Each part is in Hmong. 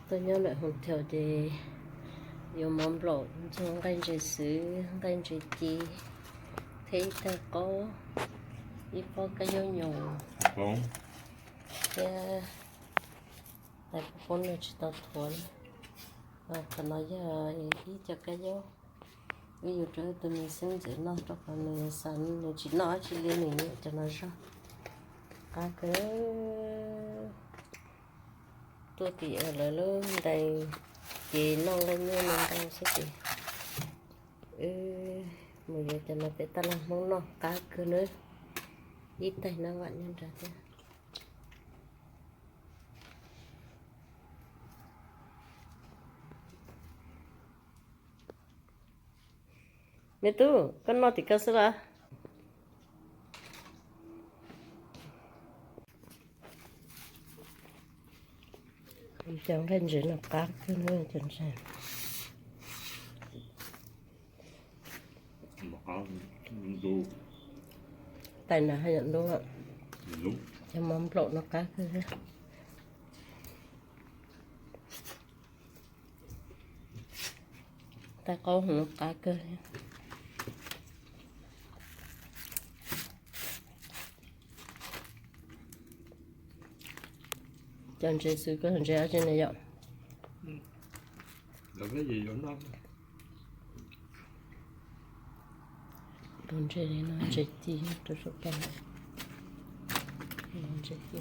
Tuaj nyob lawm hotel ces yuav mov nplaum ntxuag nqaij ntses xwb, nqaij ntses ci, thiab ib tag qaub, ib pob kab yaub nyoos, thiab tais poob no tsis tau thuav. Qhov no yog ib co kab yaub, wb yuav rau wb tus me xeeb ntxwv noj rau qhov nws xav nws tsis noj dab tsi li nws nyiam cov no zog. Qab kawg. Tuaj tim lawv lub ntees ces noj nqaij nyuj noj ntau xwb ces wb mus yuav cov no pem tab laj Hmoob noj qab kawg nawb. Ib tais nab vam nyob nrad thiab. Me tub, koj noj tim koj xwb los? Cov nqaij ntses no qab kawg, cov ntses. Tais na haj yam ntub, cov mov nplaum no qab kawg. Tais qaub hwv qab kawg. Cov ntses xwb, koj ntses dab tsi na yom? Tus ntses no ntses ci rau saum tau. Ntses ci.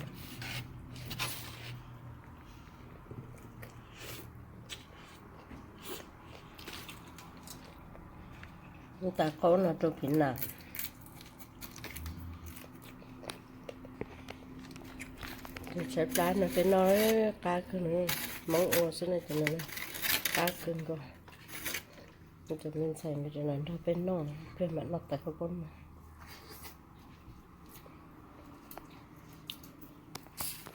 Tais qaub no rau phim nam. Tus tshaib plab no peb noj qab kawg, Hmoob ua xwb no ces nws qab kawg nkaus. Cov me ntxhais nkawd tseem los nrog peb noj, peb mam noj tais qaub no.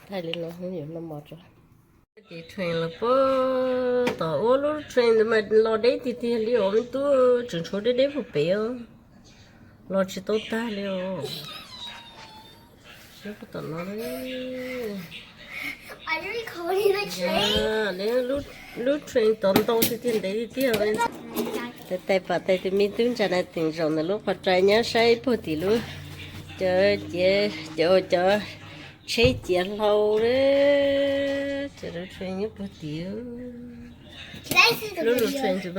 Thaij li no yuav noj mov tso. Ces train los puag tom, ua lub train ntawd mas los deb tiag tiag li os me tub, tseem tshuav deb deb puag pem os. Los tsis tau tag li os. Puag tom no, lub train tod ntau tiag tiag, ntev tiag tiag. Tais pom tais tus me tub ntsa na teem zaum ntawm lub qhov rais nyob saib puag tim lub, cov ciav, cov, cov tsheb ciav hlau, cov lub train nyob puag tim. Lub lub train tseem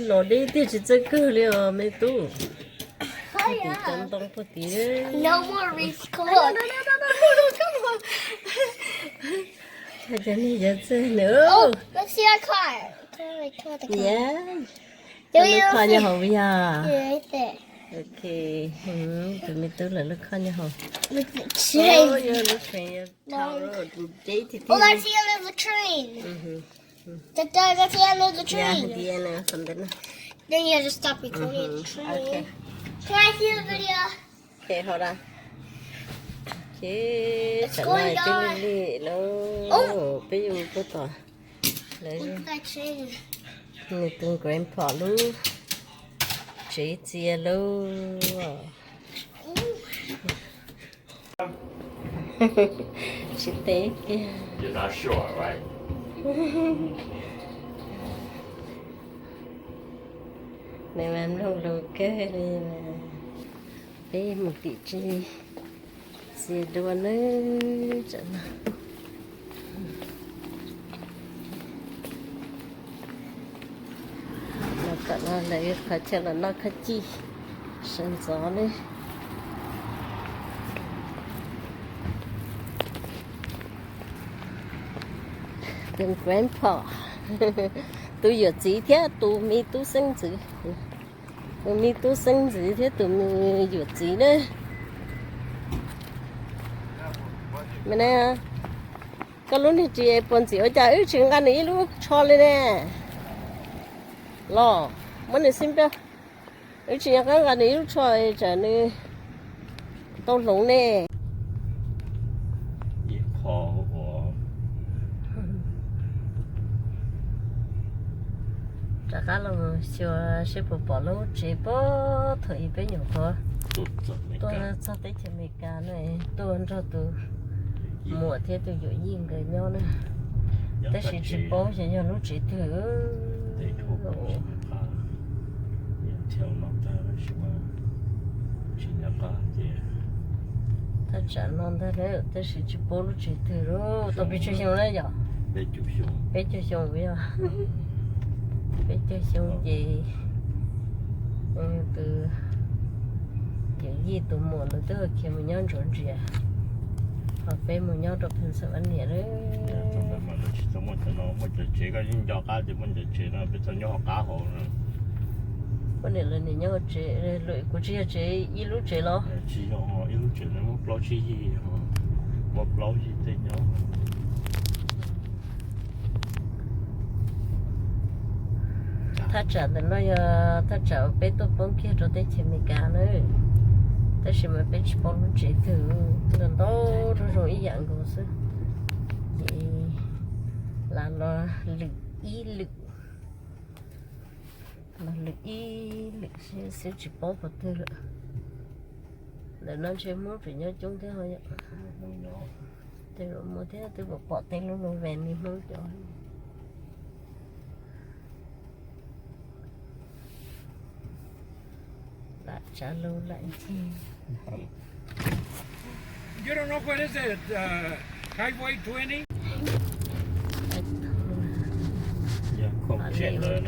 los deb tiag, tsis txawj kawg li os me tub. Puag tim cov ntoo puag tim. Cov neeg yuav txawj nws. Lub khoj nyob hauv yog. Ok, tus me tub lawv lub khoj nyob hauv. Lub train, lub train. Deb tiag tiag. Dad, that's the end of the train. Then you have to stop recording the train. Can I see the video? Ok, hold on. Ok, tam no peb li li lawm, peb yuav mus puag tom lawv, nws tus grandpa lub tsev txias lawm. Tsis teb kiag. Nws mas mloog lus kawg li. Peb mus tim tsev txias dua nawb. Tam no, tam no lawv qhov chaw los noj khob cij sawv ntxov nawb. Tus grandpa, tus yawm txiv thiab tus me tub xeeb ntxwv. Tus me tub xeeb ntxwv thiab tus me yawm txiv na. Me na, koj lub niag ris puas ntxim ua cas wb tsis nqa nws ib lub tsho li ne? Los muab nws xib npaj. Wb tsis nco qab nqa nws ib lub tsho tsam nws tau hloov ne. Rov qab los xyuas seb puas pom lub tsev puag thaum ub peb nyuam qhuav tuaj txog teb chaws Amelikas na, tuaj nrog tus muam thiab tus yawm yij nkawd nyob na. Tab sis tsis paub xyov yog lub tsev twg. Thaj tsam no ntag, tab sis tsis paub lub tsev twg lawm. Tau pes tsawg xyoo lawm yom? Peb caug xyoo yog. Peb caug xyoo ces tus yawm yij tus muam lawv twb khiav mus nyob Georgia, ho peb mus nyob rau Pennsylvania lawm. Tsis tau muaj cov no, muaj cov tsev koj yeej nco qab tias muaj cov tsev no peb tau nyob hauv qab hauv no. Kuv niam lawv nim nyob tsev, kuv tsis yog tsev ib lub tsev los? Tsis yog, ib lub tsev no muaj plaub tsib yig, muaj plaub yig tej nyob. Thaj tsam ntawm no yog thaj tsam uas peb tuaj poob kiag rau teb chaws Amelikas na, tab sis mas peb tsis paub lub tsev twg, ntau ntau zoo zoo ib yam nkaus xwb. Ces lam los lwm ib lwm, los lwm ib lwm xwb tsis paub qhov twg lawm. Ntawm no ntshe Hmoob tseem nyob coob thiab ho yom. Tej zaum muaj thiab, twb pom pom tej lub lub ves li Hmoob cov. Lam tsav lus lam ncig. You don't know what is it? Uh, Highway twenty? Yog khoom tsev ntawd,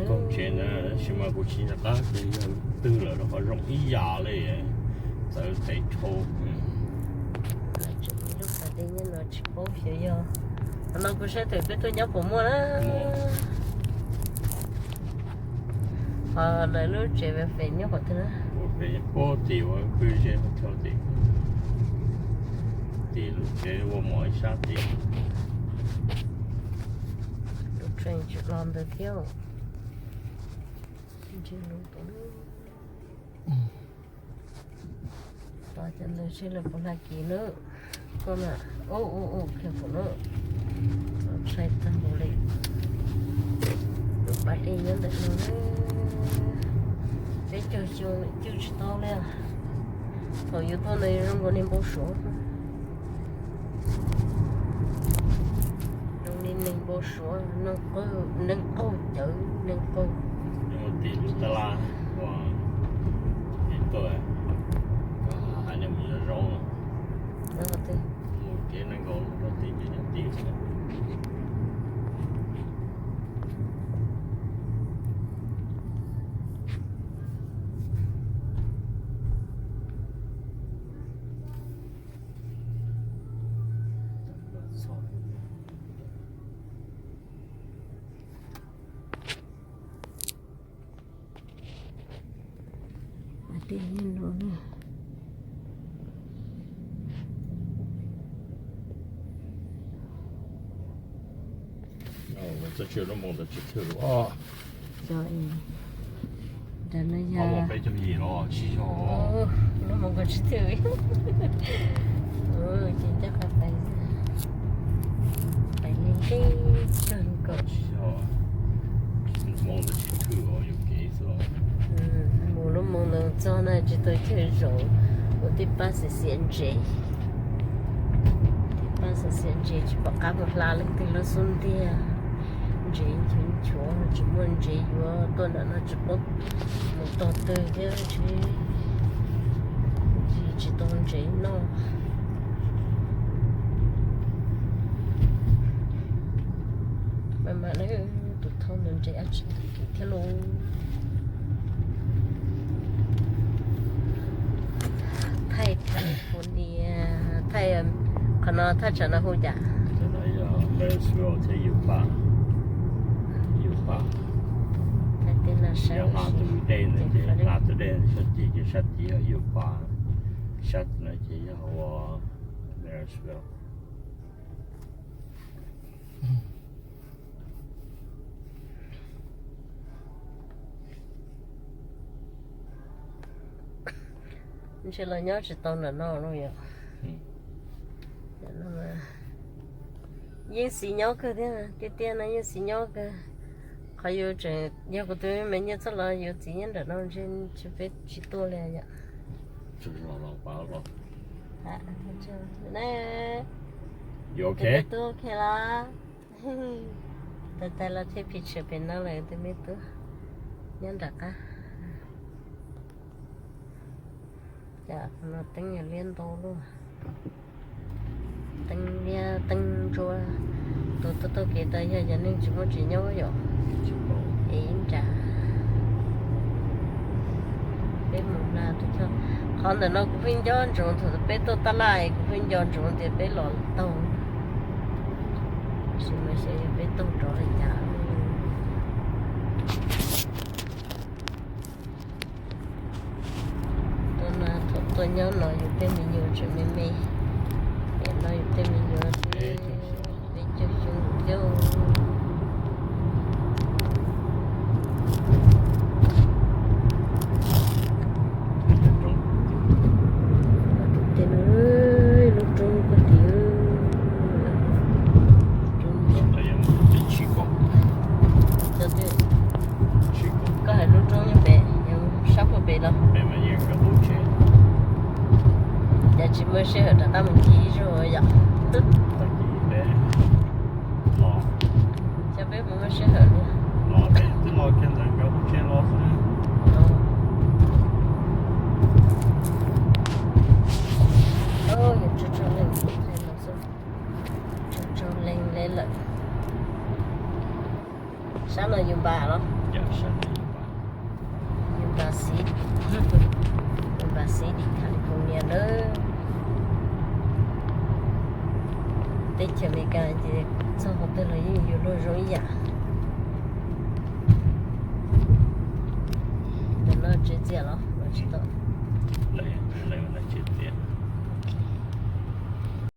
khoom tsev ntawd tab sis mas kuv tsis nco qab tias yog twg lawm rau qhov zoo ib yam li txawv tes rhau. Lub pas dej nyob no tsis paub xyov yog, qhov no kuv saib twb peb tuaj nyob puas muaj na. Ho lawv lub tsev ve fes nyob qhov twg na? Ua pem pob tim ua kwj ze no, tim lub tsev ua mov ib sab tim. Lub tsev tsis los ntawd thiab. Ntsia lub tom, tos cov ntawd seb lawv puas hla kev na. Koj na, ub ub ub, kiag kuv na, tshais tag npaum li. Lub pas dej nyob ntawm no na, peb caug xyoo lawm cwj tsis tau li. Thaum yuav tuaj ntawd zoo nkaus niag npau suav. Zoo li neeg npau suav, neeg qaug cawv, neeg qaug. Tim lub tab laj uas tim tuaj, hais nej mus yos zaub no. Mus kev nees nkaum rau tim ces nyob tim. Pas dej nyob no na. Txoj tsiv lub moo ntawd tsis thwj os. Ntawm no yog peb caug yim los tsis yog. Lub moo ko tsis thwj. Ces coj qab pais, pais li teb kawg nkaus. Tsis yog, moo ntawd tsis thwj os, yuam kev xwb. Mus lub moo ntawd txog na tsis tau chaw zaum, ua tib pab xiav xiav ntsev. Tib pab xiav xiav ntsev tsis pom qab mus hla leej twg lub xub ntiag. Ntsev nchuav nchuav tsis muaj ntsev yuav, tuaj nram no tsis paub mus tog twg thiab, tsis, tsis tau ntsev noj. Mas mas na, tus thauj ntsev ab tsi thiab lauj. Thaij California, thaij, qhov no thaj tsam no hu cas? Thaij tej no saib, hla tus dej ntawd ces hla tus dej sab tid ces sab tid yog Utah, sab no ces yog ua Marysville. Ntshe los nyob tsis tau ntawm no los yom. Yeej xis nyob kawg thiab, tiag tiag no yeej xis nyob kawg. Qhov yus tseem yog kuv tus me nyuam txoj los yus txiv nyob nram no ntshe peb tsis tuaj li yom. Tus me tub ok los? Tais tais los thiaj phi tshwm pem no lawm tus me tub nyob nram qab. Cas no teeb yog liab ntau luaj. Teeb liab teeb ntsuab. Tus taug taug kev tas yog cov neeg tsis muaj tsev nyob yom. Es ib nrab peb mus hla tus choj. Qhov ntawm no kuv pheej nco ntsoov thaum peb tuaj tab laj es kuv pheej nco ntsoov tias peb los taug. Tab sis mas xyov yog peb taug rov li cas. Tuaj no thaum tuaj nyob no yus tej me nyuam tseem me me, es no yus tej me nyuam twb peb caug xyoo thiab. Tej no lub roob ko ti. Koj hais lub roob nyob pem, sab puag pem los? Cas tsis muaj sij hawm rov qab mus ncig ib zaug yom? Xyov peb puas muaj sij hawm li. Tsaug tsaug leej, tsaug tsaug leej li lawm. Sab no yus npam los? Yus npam xis, yus npam xis dim California lawm. Teb chaws Amelikas ces txog qhov twg los yeej yuav luag zoo ib yam. Tus no tsev txias los los tsis tau.